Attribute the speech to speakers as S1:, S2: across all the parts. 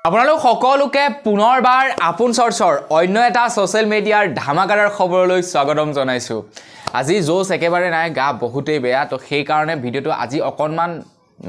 S1: আপোনালোক সকলোকে পুনৰবাৰ আপোন চৰ্চৰ অন্য এটা ছ'চিয়েল মিডিয়াৰ ধামাকাদাৰ খবৰলৈ স্বাগতম জনাইছোঁ। আজি জোচ একেবাৰে নাই, গা বহুতেই বেয়া, তো সেইকাৰণে ভিডিঅ'টো আজি অকণমান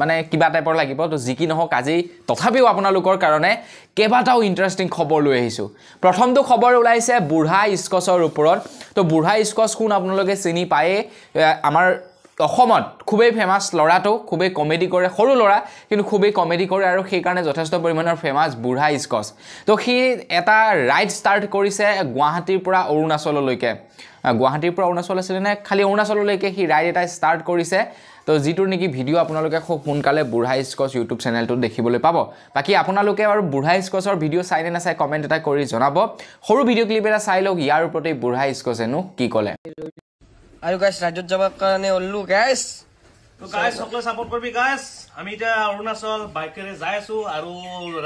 S1: মানে কিবা টাইপৰ লাগিব। তো যি কি নহওক, আজি তথাপিও আপোনালোকৰ কাৰণে কেইবাটাও ইণ্টাৰেষ্টিং খবৰ লৈ আহিছোঁ। প্ৰথমটো খবৰ ওলাইছে বুঢ়া স্কচৰ ওপৰত। তো বুঢ়া স্কচ কোন আপোনালোকে চিনি পায়েই, আমাৰ অসমত খুবেই ফেমাছ ল'ৰাটো, খুবেই কমেডি কৰে, সৰু ল'ৰা কিন্তু খুবেই কমেডি কৰে আৰু সেইকাৰণে যথেষ্ট পৰিমাণৰ ফেমাছ বুঢ়া স্কচ। তো সি এটা ৰাইড ষ্টাৰ্ট কৰিছে গুৱাহাটীৰ পৰা অৰুণাচললৈকে। গুৱাহাটীৰ পৰা অৰুণাচল আছিলে নে খালি অৰুণাচললৈকে সি ৰাইড এটা ষ্টাৰ্ট কৰিছে। তো যিটোৰ নেকি ভিডিঅ' আপোনালোকে খুব সোনকালে বুঢ়া স্কচ ইউটিউব চেনেলটোত দেখিবলৈ পাব। বাকী আপোনালোকে আৰু বুঢ়া স্কচৰ ভিডিঅ' চাই নে নাচাই কমেণ্ট এটা কৰি জনাব। সৰু ভিডিঅ' ক্লিপ এটা চাই লওক, ইয়াৰ ওপৰতেই বুঢ়া স্কচেনো কি ক'লে।
S2: আৰু গাইছ, ৰাজ্যত যাবৰ কাৰণে ওলো গাইছ।
S3: তো গাইছ, সকলোৱে ছাপোৰ্ট কৰিবি গাইছ। আমি এতিয়া অৰুণাচল বাইকেৰে যাই আছো আৰু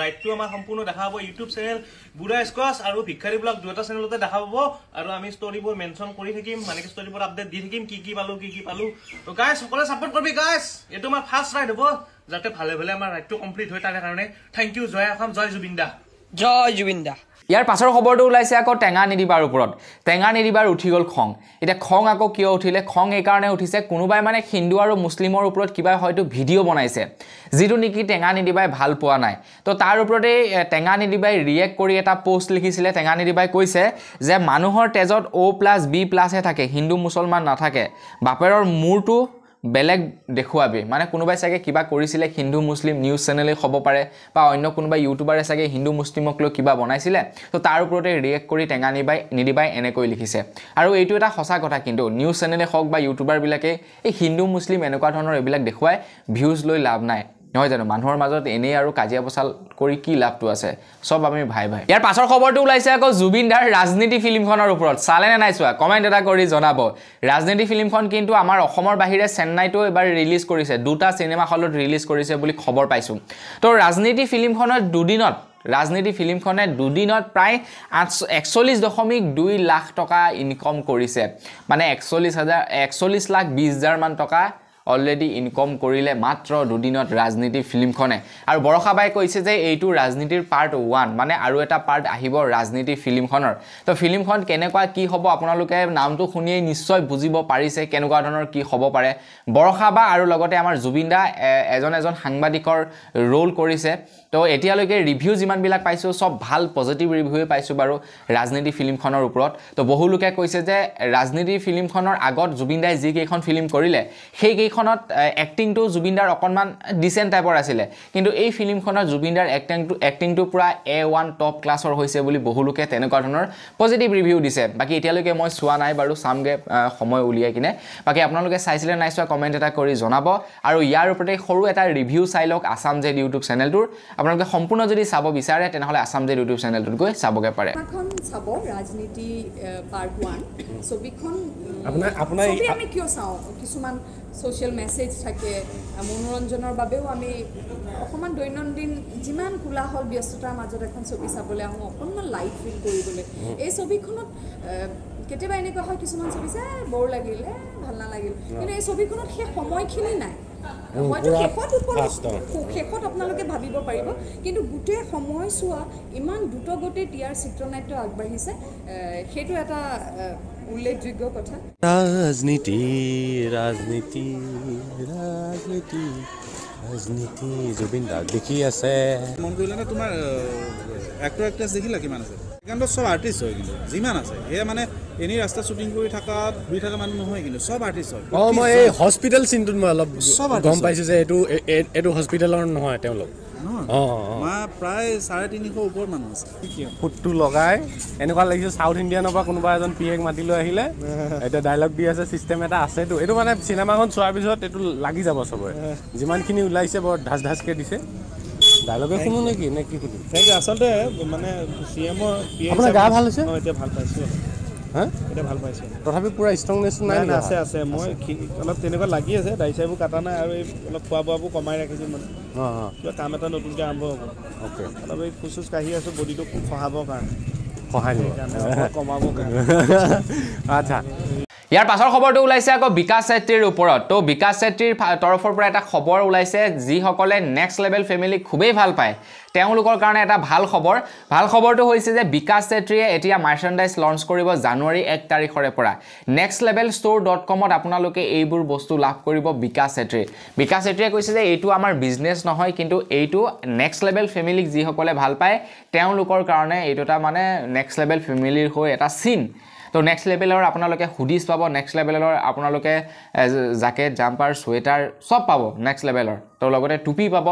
S3: ৰাইডটো আমাৰ সম্পূৰ্ণ দেখা পাব ইউটিউব চেনেল বুঢ়া স্কচ আৰু ভিক্ষাৰী ব্লগ দুটা চেনেলতে দেখা পাব। আৰু আমি ষ্টৰিবোৰ মেনশ্যন কৰি থাকিম, মানে কি ষ্টৰিবোৰ আপডেট দি থাকিম, কি কি পালো কি কি পালো। তো গাইছ, সকলোৱে ছাপোৰ্ট কৰিবি গাইছ। এইটো আমাৰ ফাৰ্ষ্ট ৰাইড হ'ব, যাতে ভালে ভালে আমাৰ ৰাইডটো কমপ্লিট হয় তাৰে কাৰণে। Thank U, জয় অসম, জয় জুবিন দা,
S2: জয় জুবিন দা।
S1: ইয়াৰ পাছৰ খবৰটো ওলাইছে আকৌ টেঙা নিদিবাৰ ওপৰত। টেঙা নিদিবাৰ উঠি গ'ল খং। এতিয়া খং আকৌ কিয় উঠিলে? খং এইকাৰণে উঠিছে, কোনোবাই মানে হিন্দু আৰু মুছলিমৰ ওপৰত কিবা হয়তো ভিডিঅ' বনাইছে, যিটো নেকি টেঙা নিদিবাই ভাল পোৱা নাই। তো তাৰ ওপৰতেই টেঙা নিদিবাই ৰিয়েক্ট কৰি এটা পষ্ট লিখিছিলে। টেঙা নিদিবাই কৈছে যে মানুহৰ তেজত অ' প্লাছ বি প্লাছহে থাকে, হিন্দু মুছলমান নাথাকে। বাপেৰৰ মূৰটো বেলেগ দেখুৱাবি। মানে কোনোবাই চাগে কিবা কৰিছিলে, হিন্দু মুছলিম নিউজ চেনেলেই হ'ব পাৰে বা অন্য কোনোবা ইউটিউবাৰে চাগে হিন্দু মুছলিমক লৈ কিবা বনাইছিলে। তো তাৰ ওপৰতে ৰিয়েক্ট কৰি টেঙা নিদিবাই এনেকৈ লিখিছে। আৰু এইটো এটা সঁচা কথা, কিন্তু নিউজ চেনেলেই হওক বা ইউটিউবাৰবিলাকে এই হিন্দু মুছলিম এনেকুৱা ধৰণৰ এইবিলাক দেখুৱাই ভিউজ লৈ লাভ নাই, নহয় জানো? মানুহৰ মাজত এনেই আৰু কাজিয়া পচাল কৰি কি লাভটো আছে? চব আমি ভাই ভাই। ইয়াৰ পাছৰ খবৰটো ওলাইছে আকৌ জুবিন দাৰ ৰাজনীতি ফিল্মখনৰ ওপৰত। চালে নে নাই চোৱা? কমেণ্ট এটা কৰি জনাব। ৰাজনীতি ফিল্মখন কিন্তু আমাৰ অসমৰ বাহিৰে চেন্নাইতো এবাৰ ৰিলিজ কৰিছে, দুটা চিনেমা হলত ৰিলিজ কৰিছে বুলি খবৰ পাইছোঁ। তো ৰাজনীতি ফিল্মখনত দুদিনত, ৰাজনীতি ফিল্মখনে দুদিনত প্ৰায় 41.2 লাখ টকা ইনকম কৰিছে। মানে 41,20,000 টকা অলৰেডি ইনকম কৰিলে মাত্ৰ দুদিনত ৰাজনীতি ফিল্মখনে। আৰু বৰষাবাই কৈছে যে এইটো ৰাজনীতিৰ পাৰ্ট 1, মানে আৰু এটা পাৰ্ট আহিব ৰাজনীতি ফিল্মখনৰ। তো ফিল্মখন কেনেকুৱা কি হ'ব আপোনালোকে নামটো শুনিয়েই নিশ্চয় বুজিব পাৰিছে কেনেকুৱা ধৰণৰ কি হ'ব পাৰে। বৰষাবা আৰু লগতে আমাৰ জুবিন দা এজন এজন সাংবাদিকৰ ৰোল কৰিছে। তো এতিয়ালৈকে ৰিভিউ যিমানবিলাক পাইছোঁ চব ভাল পজিটিভ ৰিভিউৱে পাইছোঁ বাৰু ৰাজনীতি ফিল্মখনৰ ওপৰত। তো বহু লোকে কৈছে যে ৰাজনীতি ফিল্মখনৰ আগত জুবিন দাই যিকেইখন ফিল্ম কৰিলে সেইকেইখনত এক্টিংটো জুবিন দাৰ অকণমান ডিচেণ্ট টাইপৰ আছিলে, কিন্তু এই ফিল্মখনত জুবিন দাৰ এক্টিংটো পূৰা A1 top ক্লাছৰ হৈছে বুলি বহু লোকে তেনেকুৱা ধৰণৰ পজিটিভ ৰিভিউ দিছে। বাকী এতিয়ালৈকে মই চোৱা নাই বাৰু, চামগৈ সময় উলিয়াই কিনে। বাকী আপোনালোকে চাইছিলে নাই চোৱা কমেণ্ট এটা কৰি জনাব। আৰু ইয়াৰ ওপৰতে সৰু এটা ৰিভিউ চাই লওক আছাম জেড ইউটিউব চেনেলটোৰ। আপোনালোকে সম্পূৰ্ণ যদি চাব বিচাৰে তেনেহ'লে আছাম জেড ইউটিউব চেনেলটোত গৈ চাবগৈ পাৰে।
S4: চাব ৰাজনীতি পাৰ্ট 1 ছবিখন। আমি কিয় চাওঁ? কিছুমান ছ'চিয়েল মেছেজ থাকে, মনোৰঞ্জনৰ বাবেও আমি অকণমান দৈনন্দিন যিমান কোলাহল ব্যস্ততাৰ মাজত এখন ছবি চাবলৈ আহোঁ অকণমান লাইট ফিল কৰিবলৈ। এই ছবিখনত কেতিয়াবা এনেকুৱা হয়, কিছুমান ছবি চাই বৰ লাগিল, ভাল নালাগিল, কিন্তু এই ছবিখনত সেই সময়খিনি নাই। হয়তো শেষত আপোনালোকে ভাবিব পাৰিব, কিন্তু গোটেই সময়ছোৱা ইমান দ্ৰুতগতিত ইয়াৰ চিত্ৰনাট্য আগবাঢ়িছে, সেইটো এটা উল্লেখযোগ্য কথা।
S5: ৰাজনীতি ৰাজনীতি ৰাজনীতি ৰাজনীতি জুবিন দাক দেখি আছে।
S6: মন কৰিলে নে তোমাৰ এক্টৰ এক্ট্ৰেছ দেখিলা কিমান আছে? সেইকাৰণে চব আৰ্টিষ্ট হয়, কিন্তু যিমান আছে সেয়া মানে এনেই ৰাস্তা শ্বুটিং কৰি থকা ঘূৰি থকা মানুহ নহয়, কিন্তু চব আৰ্টিষ্ট হয়।
S5: অঁ, মই এই হস্পিটেল চিনটোত মই অলপ গম পাইছোঁ যে এইটো এইটো হস্পিটেলৰ নহয়, তেওঁলোক
S6: প্ৰায় 350 ওপৰত মানুহ আছে।
S5: ফুটটো লগাই এনেকুৱা লাগিছে চাউথ ইণ্ডিয়ানৰ পৰা কোনোবা এজন পি এক মাতি লৈ আহিলে, এতিয়া ডাইলগ দি আছে, চিষ্টেম এটা আছেতো। এইটো মানে চিনেমাখন চোৱাৰ পিছত এইটো লাগি যাব চবৰে, যিমানখিনি ওলাইছে বৰ ধাচ ধাচকৈ দিছে। ডাইলগে শুনো নেকি নে কি শুনো?
S6: Thank U. আচলতে মানে চি এমৰ
S5: আপোনাৰ গা ভাল হৈছে?
S6: এতিয়া ভাল পাইছোঁ।
S5: হা,
S6: এতিয়া ভাল পাইছোঁ।
S5: তথাপি পূৰা ষ্ট্ৰংনেছ নাই?
S6: আছে আছে, মই অলপ তেনেকুৱা লাগি আছে, দাড়ি চাৰিবোৰ কটা নাই আৰু এই অলপ খোৱা বোৱাবোৰ কমাই ৰাখিছোঁ, মানে কিবা কাম এটা নতুনকৈ আৰম্ভ হ'ব।
S5: অ'কে,
S6: অলপ এই খোজ চোজ কাঢ়ি আছোঁ বডিটো খহাবৰ কাৰণে,
S5: সহায় দিব
S6: কমাবৰ কাৰণে।
S5: আচ্ছা।
S1: ইয়াৰ পাছৰ খবৰটো ওলাইছে আকৌ বিকাশ চেত্ৰীৰ ওপৰত। তো বিকাশ চেত্ৰীৰ তৰফৰ পৰা এটা খবৰ ওলাইছে, যিসকলে নেক্সট লেভেল ফেমিলি খুবেই ভাল পায় তেওঁলোকৰ কাৰণে এটা ভাল খবৰ। ভাল খবৰটো হৈছে যে বিকাশ চেত্ৰীয়ে এতিয়া মাৰ্চেণ্ডাইজ লঞ্চ কৰিব জানুৱাৰী 1 তাৰিখৰে পৰা। নেক্সট লেভেল ষ্ট'ৰ.কমত আপোনালোকে এইবোৰ বস্তু লাভ কৰিব। বিকাশ চেত্ৰীয়ে কৈছে যে এইটো আমাৰ বিজনেছ নহয়, কিন্তু এইটো নেক্সট লেভেল ফেমিলিক যিসকলে ভাল পায় তেওঁলোকৰ কাৰণে এইটো এটা মানে নেক্সট লেভেল ফেমিলিৰ হৈ এটা চিন। তো নেক্সট লেভেলৰ আপোনালোকে হুডিজ পাব, নেক্সট লেভেলৰ আপোনালোকে জাকেট, জাম্পাৰ, চুৱেটাৰ চব পাব নেক্সট লেভেলৰ। তো লগতে টুপি পাব।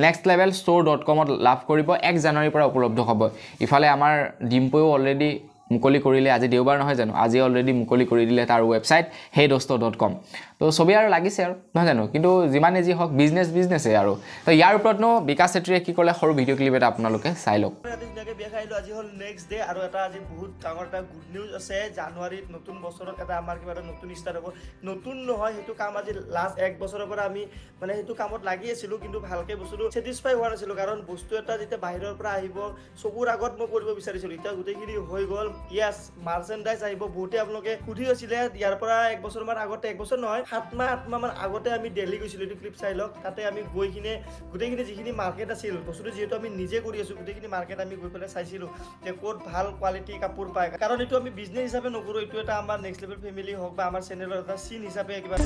S1: নেক্সট লেভেল ষ্ট'ৰ.কমত লাভ কৰিব, 1 জানুৱাৰীৰ পৰা উপলব্ধ হ'ব। ইফালে আমাৰ ডিম্পৈও অলৰেডি মুকলি কৰিলে, আজি দেওবাৰ নহয় জানো, আজি অলৰেডি মুকলি কৰি দিলে তাৰ ৱেবছাইট সেই দোস্ত.com। তো চবেই আৰু লাগিছে আৰু নহয় জানো, কিন্তু যিমানে যি হওক বিজনেছ বিজনেছেই আৰু। তো ইয়াৰ ওপৰতনো বিকাশ চেত্ৰীয়ে কি ক'লে সৰু ভিডিঅ' ক্লিপ এটা আপোনালোকে চাই লওক।
S7: ধুনীয়াকৈ বিয়া খাই আহিলোঁ, আজি হ'ল নেক্সট ডে আৰু এটা আজি বহুত ডাঙৰ এটা গুড নিউজ আছে। জানুৱাৰীত নতুন বছৰত এটা আমাৰ কিবা এটা নতুন ষ্টাৰ্ট হ'ব। নতুন নহয়, সেইটো কাম আজি লাষ্ট 1 বছৰৰ পৰা আমি মানে সেইটো কামত লাগি আছিলোঁ, কিন্তু ভালকৈ বস্তুটো ছেটিছফাই হোৱা নাছিলোঁ। কাৰণ বস্তু এটা যেতিয়া বাহিৰৰ পৰা আহিব চকুৰ আগত মই কৰিব বিচাৰিছিলোঁ, এতিয়া গোটেইখিনি হৈ গ'ল। য়েছ, মাৰ্চেণ্ডাইজ আহিব। বহুতে আপোনালোকে সুধি আছিলে ইয়াৰ পৰা 1 বছৰমান আগতে, 1 বছৰ নহয় 7 মাহ 8 মাহমান আগতে আমি দিল্লী গৈছিলোঁ, এইটো ক্লিপ চাই লওক। তাতে আমি গৈ কিনে গোটেইখিনি যিখিনি মাৰ্কেট আছিল, বস্তুটো যিহেতু আমি নিজে কৰি আছোঁ, গোটেইখিনি মাৰ্কেট আমি গৈ পেলাই চাইছিলোঁ যে ক'ত ভাল কোৱালিটি কাপোৰ পায়। কাৰণ এইটো আমি বিজনেছ হিচাপে নকৰোঁ, এইটো এটা আমাৰ নেক্সট লেভেল ফেমিলি হওক বা আমাৰ চেনেলৰ এটা চিন হিচাপে কিবা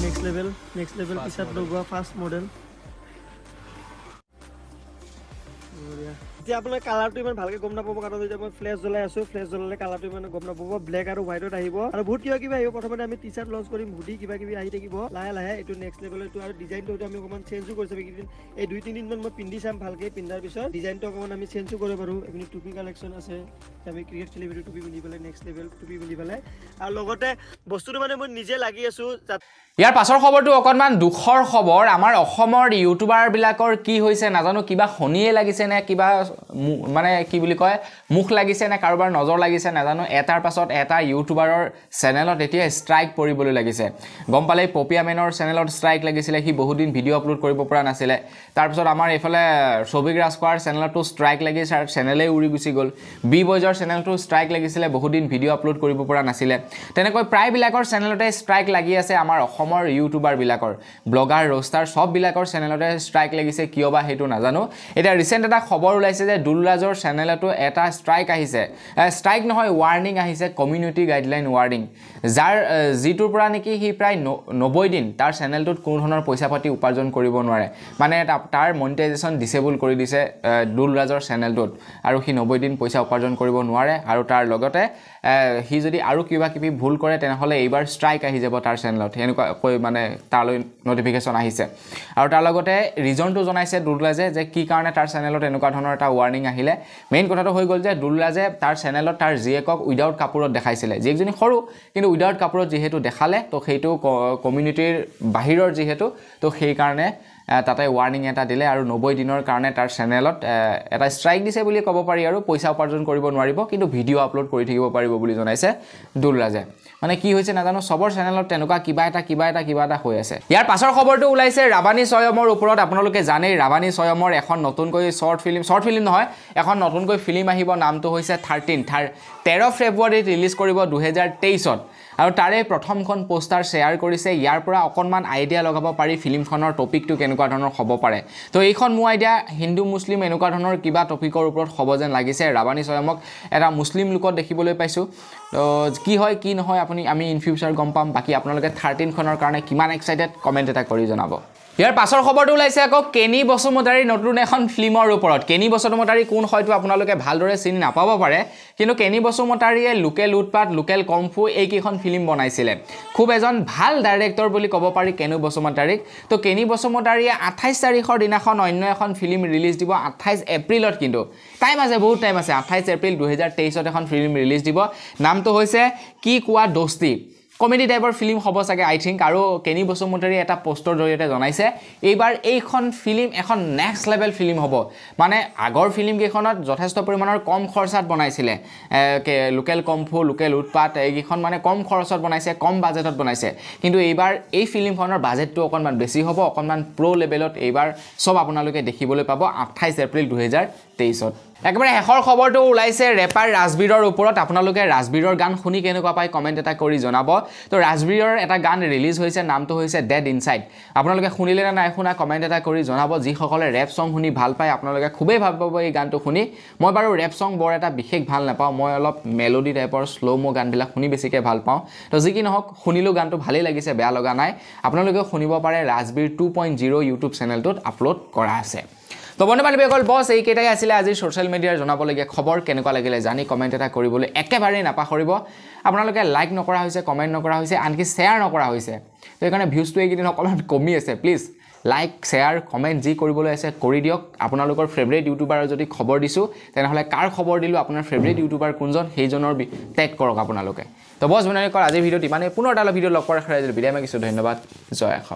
S7: নেক্সট লেভেল পিছত লগোৱা ফাৰ্ষ্ট মডেল। এতিয়া আপোনাৰ কালাৰটো ইমান ভালকে গম নাপাব, কাৰণ এতিয়া মই ফ্লেছ জ্বলাই আছো, ফ্লেছ জ্বলালে কালাৰটো ইমান গম নাপাব। ব্লেক আৰু হোৱাইটত আহিব আৰু বহুত কিবা কিবি আহিব। প্ৰথমতে আমি টি চাৰ্ট লঞ্চ কৰিম, হুডি কিবা কিবি আহি থাকিব লাহে লাহে। এইটো নেক্সট লেভেলৰ এইটো আৰু ডিজাইনটো হয়তো আমি অকণমান চেঞ্জো কৰিছোঁ এইকেইদিন, এই 2-3 দিনমান মই পিন্ধি চাম ভালকে। পিন্ধাৰ পিছত ডিজাইনটো অকণমান আমি চেঞ্জো কৰিব পাৰোঁ। এইপিনে টুপি কালেকশ্যন আছে, আমি ক্ৰিকেট খেলিম এইটো টুপি পিন্ধি পেলাই, নেক্সট লেভেল টুপি পিন্ধি পেলাই। আৰু লগতে বস্তুটো মানে মই নিজে লাগি আছোঁ।
S1: ইয়াৰ পাছৰ খবৰটো অকণমান দুখৰ খবৰ। আমাৰ অসমৰ ইউটিউবাৰবিলাকৰ কি হৈছে নাজানো, কিবা শনিয়ে লাগিছে নে কিবা মানে কি বুলি কয় মুখ লাগিছে নে কাৰোবাৰ নজৰ লাগিছে নাজানো, এটাৰ পাছত এটা ইউটিউবাৰৰ চেনেলত এতিয়া ষ্ট্ৰাইক পৰিবলৈ লাগিছে। গম পালেই পপিয়া মেনৰ চেনেলত ষ্ট্ৰাইক লাগিছিলে, সি বহুদিন ভিডিঅ' আপলোড কৰিব পৰা নাছিলে। তাৰপিছত আমাৰ এইফালে সৌভিক ৰাজখোৱাৰ চেনেলতো ষ্ট্ৰাইক লাগি চেনেলেই উৰি গুচি গ'ল। বি বয়জৰ চেনেলটো ষ্ট্ৰাইক লাগিছিলে, বহুদিন ভিডিঅ' আপলোড কৰিব পৰা নাছিলে। তেনেকৈ প্ৰায়বিলাকৰ চেনেলতে ষ্ট্ৰাইক লাগি আছে। আমাৰ অসমৰ ইউটিউবাৰবিলাকৰ, ব্লগাৰ, ৰ'ষ্টাৰ চববিলাকৰ চেনেলতে ষ্ট্ৰাইক লাগিছে, কিয় বা সেইটো নাজানো। এতিয়া ৰিচেণ্ট এটা খবৰ ওলাইছে যে দুলৰাজৰ চেনেলতো এটা ষ্ট্ৰাইক আহিছে, ষ্ট্ৰাইক নহয় ৱাৰ্ণিং আহিছে, কমিউনিটি গাইডলাইন ৱাৰ্ণিং, যাৰ যিটোৰ পৰা নেকি সি প্ৰায় 90 দিন তাৰ চেনেলটোত কোনো ধৰণৰ পইচা পাতি উপাৰ্জন কৰিব নোৱাৰে, মানে তাৰ মনিটাইজেশ্যন ডিচেবল কৰি দিছে দুলৰাজৰ চেনেলটোত, আৰু সি 90 দিন পইচা উপাৰ্জন কৰিব নোৱাৰে। আৰু তাৰ লগতে সি যদি আৰু কিবা কিবি ভুল কৰে তেনেহ'লে এইবাৰ ষ্ট্ৰাইক আহি যাব তাৰ চেনেলত, সেনেকুৱাকৈ মানে তালৈ নটিফিকেশ্যন আহিছে। আৰু তাৰ লগতে ৰিজনটো জনাইছে দুলৰাজে যে কি কাৰণে তাৰ চেনেলত এনেকুৱা ধৰণৰ এটা ৱাৰ্ণিং আহিলে। মেইন কথাটো হৈ গ'ল যে দুলৰাজে তাৰ চেনেলত তাৰ জীয়েকক উইদাউট কাপোৰত দেখাইছিলে, জীয়েকজনী সৰু কিন্তু উইদাউট কাপোৰত যিহেতু দেখালে, তো সেইটো কমিউনিটিৰ বাহিৰৰ যিহেতু, তো সেইকাৰণে তাতে ৱাৰ্ণিং এটা দিলে আৰু 90 দিনৰ কাৰণে তাৰ চেনেলত এটা ষ্ট্ৰাইক দিছে বুলি ক'ব পাৰি, আৰু পইচা উপাৰ্জন কৰিব নোৱাৰিব কিন্তু ভিডিঅ' আপলোড কৰি থাকিব পাৰিব বুলি জনাইছে দুলৰাজে। মানে কি হৈছে নাজানো, চবৰ চেনেলত তেনেকুৱা কিবা এটা কিবা এটা কিবা এটা হৈ আছে। ইয়াৰ পাছৰ খবৰটো ওলাইছে ৰাবানী স্বয়মৰ ওপৰত। আপোনালোকে জানেই ৰাবানী স্বয়মৰ এখন নতুনকৈ শ্বৰ্ট ফিল্ম নহয়, এখন নতুনকৈ ফিল্ম আহিব, নামটো হৈছে 13, 13 ফেব্ৰুৱাৰীত ৰিলিজ কৰিব 2023ত। আৰু তাৰে প্ৰথমখন পোষ্টাৰ শ্বেয়াৰ কৰিছে। ইয়াৰ পৰা অকণমান আইডিয়া লগাব পাৰি ফিল্মখনৰ টপিকটো কেনেকুৱা ধৰণৰ হ'ব পাৰে। তো এইখন মোৰ আইডিয়া হিন্দু মুছলিম এনেকুৱা ধৰণৰ কিবা টপিকৰ ওপৰত হ'ব যেন লাগিছে। ৰাবানী স্বয়মক এটা মুছলিম লোকত দেখিবলৈ পাইছোঁ। তো কি হয় কি নহয় আপুনি আমি ইন ফিউচাৰ গম পাম। বাকী আপোনালোকে 13খনৰ কাৰণে কিমান এক্সাইটেড কমেণ্ট এটা কৰি জনাব। ইয়াৰ পাছৰ খবৰটো ওলাইছে আকৌ কেনি বসুমতাৰীৰ নতুন এখন ফিল্মৰ ওপৰত। কেনি বসুমতাৰী কোন হয়তো আপোনালোকে ভালদৰে চিনি নাপাব পাৰে, কিন্তু কেনি বসুমতাৰীয়ে লোকেল উৎপাত, লোকেল কমফু এইকেইখন ফিল্ম বনাইছিলে। খুব এজন ভাল ডাইৰেক্টৰ বুলি ক'ব পাৰি কেনি বসুমতাৰীক। তো কেনি বসুমতাৰীয়ে 28 তাৰিখৰ দিনাখন অন্য এখন ফিল্ম ৰিলিজ দিব, 28 এপ্ৰিলত। কিন্তু টাইম আছে, বহুত টাইম আছে। 28 এপ্ৰিল 2023ত এখন ফিল্ম ৰিলিজ দিব, নামটো হৈছে কি কোৱা দোস্তি। কমেডি টাইপৰ ফিল্ম হ'ব চাগে আই থিংক। আৰু কেনি বসুমতাৰীয়ে এটা পোষ্টৰ জৰিয়তে জনাইছে এইবাৰ এইখন ফিল্ম এখন নেক্সট লেভেল ফিল্ম হ'ব। মানে আগৰ ফিল্মকেইখনত যথেষ্ট পৰিমাণৰ কম খৰচাত বনাইছিলে, লোকেল কমফু, লোকেল উৎপাত এইকেইখন মানে কম খৰচত বনাইছে, কম বাজেটত বনাইছে। কিন্তু এইবাৰ এই ফিল্মখনৰ বাজেটটো অকণমান বেছি হ'ব, অকণমান প্ৰ' লেভেলত এইবাৰ চব আপোনালোকে দেখিবলৈ পাব 28 এপ্ৰিল 2023। 2023ত। একেবাৰে শেষৰ খবৰটো ওলাইছে ৰেপাৰ ৰাজবীৰৰ ওপৰত। আপোনালোকে ৰাজবীৰৰ গান শুনি কেনেকুৱা পায় কমেণ্ট এটা কৰি জনাব। তো ৰাজবীৰৰ এটা গান ৰিলিজ হৈছে, নামটো হৈছে ডেড ইনচাইড। আপোনালোকে শুনিলে নে নাই শুনা কমেণ্ট এটা কৰি জনাব। যিসকলে ৰেপ ছং শুনি ভাল পায় আপোনালোকে খুবেই ভাল পাব এই গানটো শুনি। মই বাৰু ৰেপ ছং বৰ এটা বিশেষ ভাল নাপাওঁ, মই অলপ মেলোডি টাইপৰ শ্ল' ম' গানবিলাক শুনি বেছিকৈ ভাল পাওঁ। তো যি কি নহওক শুনিলোঁ, গানটো ভালেই লাগিছে, বেয়া লগা নাই। আপোনালোকেও শুনিব পাৰে, ৰাজবীৰ 2.0 ইউটিউব চেনেলটোত আপলোড কৰা আছে। তো বন্ধু বান্ধৱীসকল, বছ এইকেইটাই আছিলে আজিৰ ছ'চিয়েল মিডিয়াৰ জনাবলগীয়া খবৰ। কেনেকুৱা লাগিলে জানি কমেণ্ট এটা কৰিবলৈ একেবাৰেই নাপাহৰিব। আপোনালোকে লাইক নকৰা হৈছে, কমেণ্ট নকৰা হৈছে, আনকি শ্বেয়াৰ নকৰা হৈছে, তো সেইকাৰণে ভিউজটো এইকেইদিন অকণমান কমি আছে। প্লিজ লাইক, শ্বেয়াৰ, কমেণ্ট যি কৰিবলৈ আছে কৰি দিয়ক। আপোনালোকৰ ফেভৰেট ইউটিউবাৰৰ যদি খবৰ দিছোঁ তেনেহ'লে কাৰ খবৰ দিলোঁ, আপোনাৰ ফেভৰেট ইউটিউবাৰ কোনজন সেইজনৰ টেগ কৰক আপোনালোকে। তো বছ বন্ধুসকল, আজিৰ ভিডিঅ'ত ইমানেই। পুনৰ এটা ভিডিঅ' লগ পোৱাৰ আশাৰে বিদায় মাগিছোঁ। ধন্যবাদ, জয় অসম।